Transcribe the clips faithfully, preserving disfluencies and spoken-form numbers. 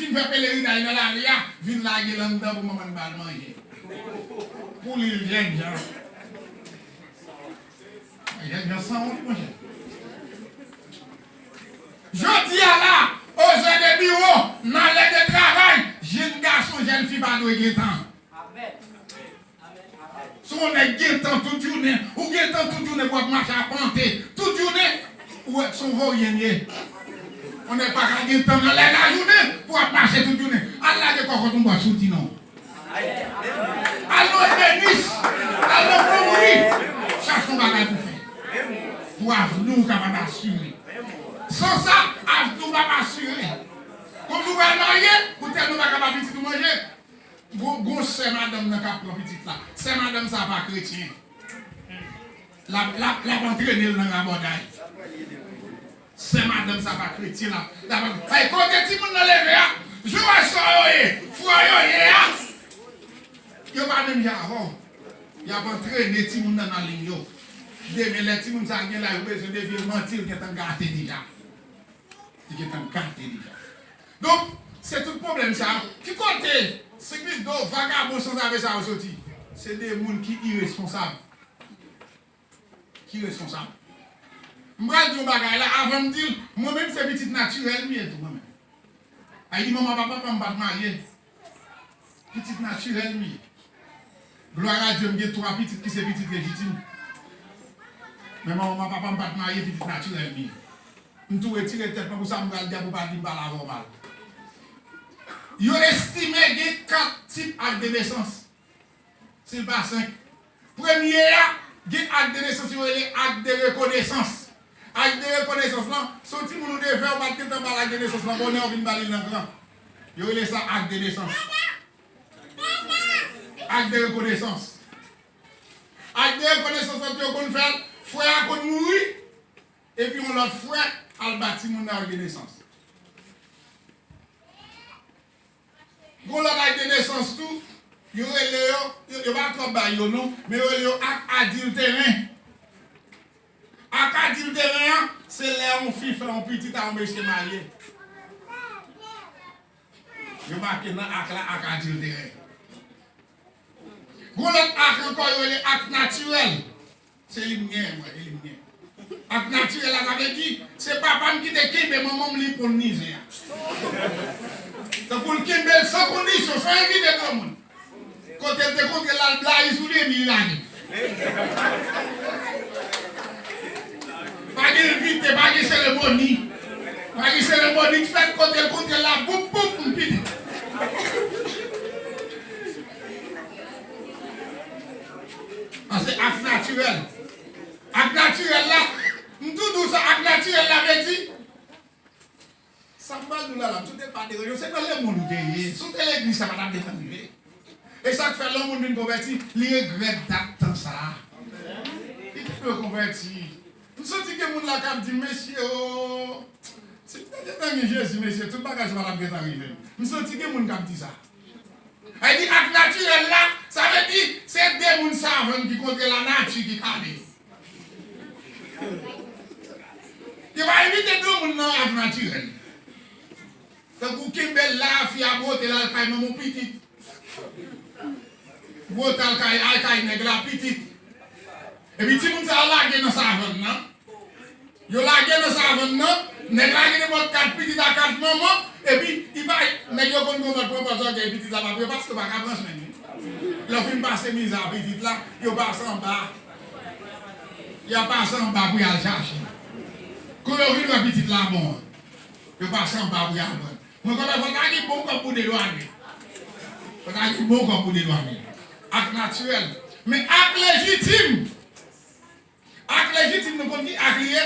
Vin fè pelerinaj nan lari a, vin lage l anndan pou manman l ba l manje. Pou li l jènjan. Jènjan sanwont, monchè. Jodi a la, aux heures de bureau, nan lè de travay, jèn gason, jèn fi pa dwe gentan. Si yon nèg gen tan tout jounen, ou gen tan tout jounen pou w ap mache apante tout jounen, ou wè se yon voryen l ye. Yon nèg pa ka gen tan nan lè lajounen pou w ap mache tout jounen. Al lage kò w kont yon bò sou ti non. Al nan ebenis, al nan fonmri, chache yon bagay pou fè. Pou avni w kapab asire. San sa, avni w p ap asire. Kòmsi w pral marye, ou tèlman pa ka ba pitit ou manje. Gon, gon sè madanm nan k ap pran pitit la. Sè madanm sa a pa kretyen. L ap, l ap, l ap antrene l nan rabòday. Sè madanm sa a pa kretyen, l ap, l ap, ay, kote timoun nan leve a, jou wè sa yo ye, fwa yo ye a. Yo pa menm jan avè w. Y ap antrene timoun nan nan liy yo. Demen, lè timoun sa a gen laj, ou bezwen devye l manti, l gentan gate deja. Li gentan gate deja. Donk, se tout pwoblèm sa a. Ki kote sipido, vagabon, sanzave sa yo soti? Se de moun ki iresponsab. Ki responsab. M pral di yon bagay la, avan m di l, mwen menm se pitit natirèl m ye tou, mwen menm. Ay di manman papa m pa m pa t marye. Pitit natirèl m ye. Glwa a Dye, m gen twa pitit ki se pitit lejitim. Men manman papa m pa t marye, pitit natirèl m ye. M tou retire tèt mwen pou sa m pral di a pou pa di m pale avè w mal. Yo estime gen kat tip ak de nesans. Si l pa senk. Premye a, gen ak de nesans yo rele ak de rekonesans. Ak de rekonesans lan, se yon timoun ou devè, ou pa t gentan ba l ak de nesans lan, bonè ou vin ba li l nan gran. Yo rele sa ak de nesans. Ak de rekonesans. Ak de rekonesans lan tou yo konn fè l, frè a konn mouri, epi yon lòt frè al ba timoun nan ak de nesans. Gon lòt ak de nesans tou, yo rele yo, yo, yo pa twò bay yo non, men yo rele yo ak adilteren. Ak adilteren an, se lè yon fi fè yon pitit a yon mesye marye. Yo make nan ak la ak adilteren. Gon lòt ak ankò, yo rele ak natirèl. Se li m gen, mwen, e li m gen. Ak natirèl la, sa vle di, se papa m ki te kenbe manman m, li ponn mizè a. Tankou l kenbe l san kondisyon, san envite granmoun. Kote l te kontre l al blayi sou li, epi li lage. Pa gen envite, pa gen seremoni. Pa gen seremoni k fèt, kote l kontre l la, boup, boup, m pitit. Paske ak natirèl. Ak natirèl la, m tou di w sa, ak natirèl la vle di, sa m pral di w la la, m tou te pa deranje w, se nan lemonn ou te ye, si w te legliz sa pa t ap gentan rive. E sa k fè lè yon moun vin konvèti, li regrèt dat tan sa a. Li te dwe konvèti. M santi gen moun la k ap di, mesye o, si m te gentan gen Jezi, mesye, tout bagay sa pa t ap gentan rive m. M santi gen moun k ap di sa. Sa vle di ak natirèl la, sa vle di se de moun savann ki kontre lanati ki kale. Yo pa envite granmoun nan ak natirèl. Tankou kenbe l la, fi a bwote l al kay manman w pitit. Bwote al kay, al kay nèg la pitit. Epi timoun sa yo lage nan savann nan. Yo lage nan savann nan, nèg la gen nenpòt kat pitit a kat manman, epi li pa, nèg yo konn gon lòt pran pòz ògèy pitit la pa pou yo, paske yo pa ka pran swen li. Lè w fin pase mizè a pitit la, yo pase anba. Y ap pase anba pou y al chache. Kou yo vin wè pitit la bon an, yo pase anba pou y al pran. Mwen kwè fò ta gen bon kòb pou dedwane. Fò ta gen bon kòb pou dedwane. Ak natirèl. Men ak lejitim. Ak lejitim, nou konn ki ak li ye?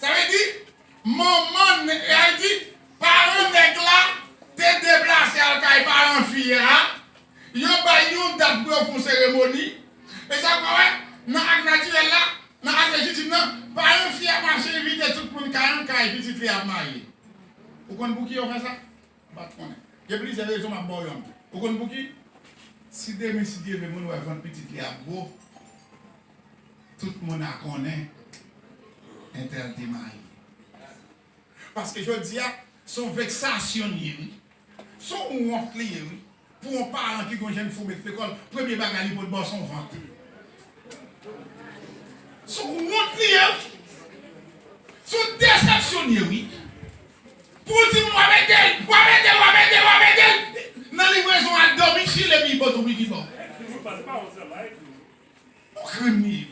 Sa vle di, manman, sa vle di, paran nèg la te deplase al kay paran fi a, yo bay yon dat pou yo fè yon seremoni. E sa w pa wè, nan ak natirèl la, nan ak lejitim nan, paran fi a mache envite tout moun kay an kay pitit li ap marye. Ou konn pou ki yo fè sa? M pa t konnen. Gen plizyè rezon, m ap ba w yonn. Ou konn pouki? Si demen, si Dye vle, moun wè vant pitit li ap gwo, tout moun a konnen entèl te marye. Paske jodi a, Se yon veksasyon li ye, wi. Se yon wont li ye, wi. Pou yon paran ki gen yon jèn fi w met lekòl, premye bagay li pot ba w se yon vant. Se yon wont li ye, wi. Se yon desepsyon li ye, wi. Pou w di m w ap ede l, w ap ede l, w ap ede l, w ap ede l. Nan livrezon, al dòmi, chile, epi li pote w, li di bon. Yon krim li ye.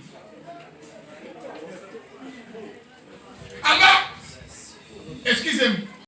Alò, eskize m,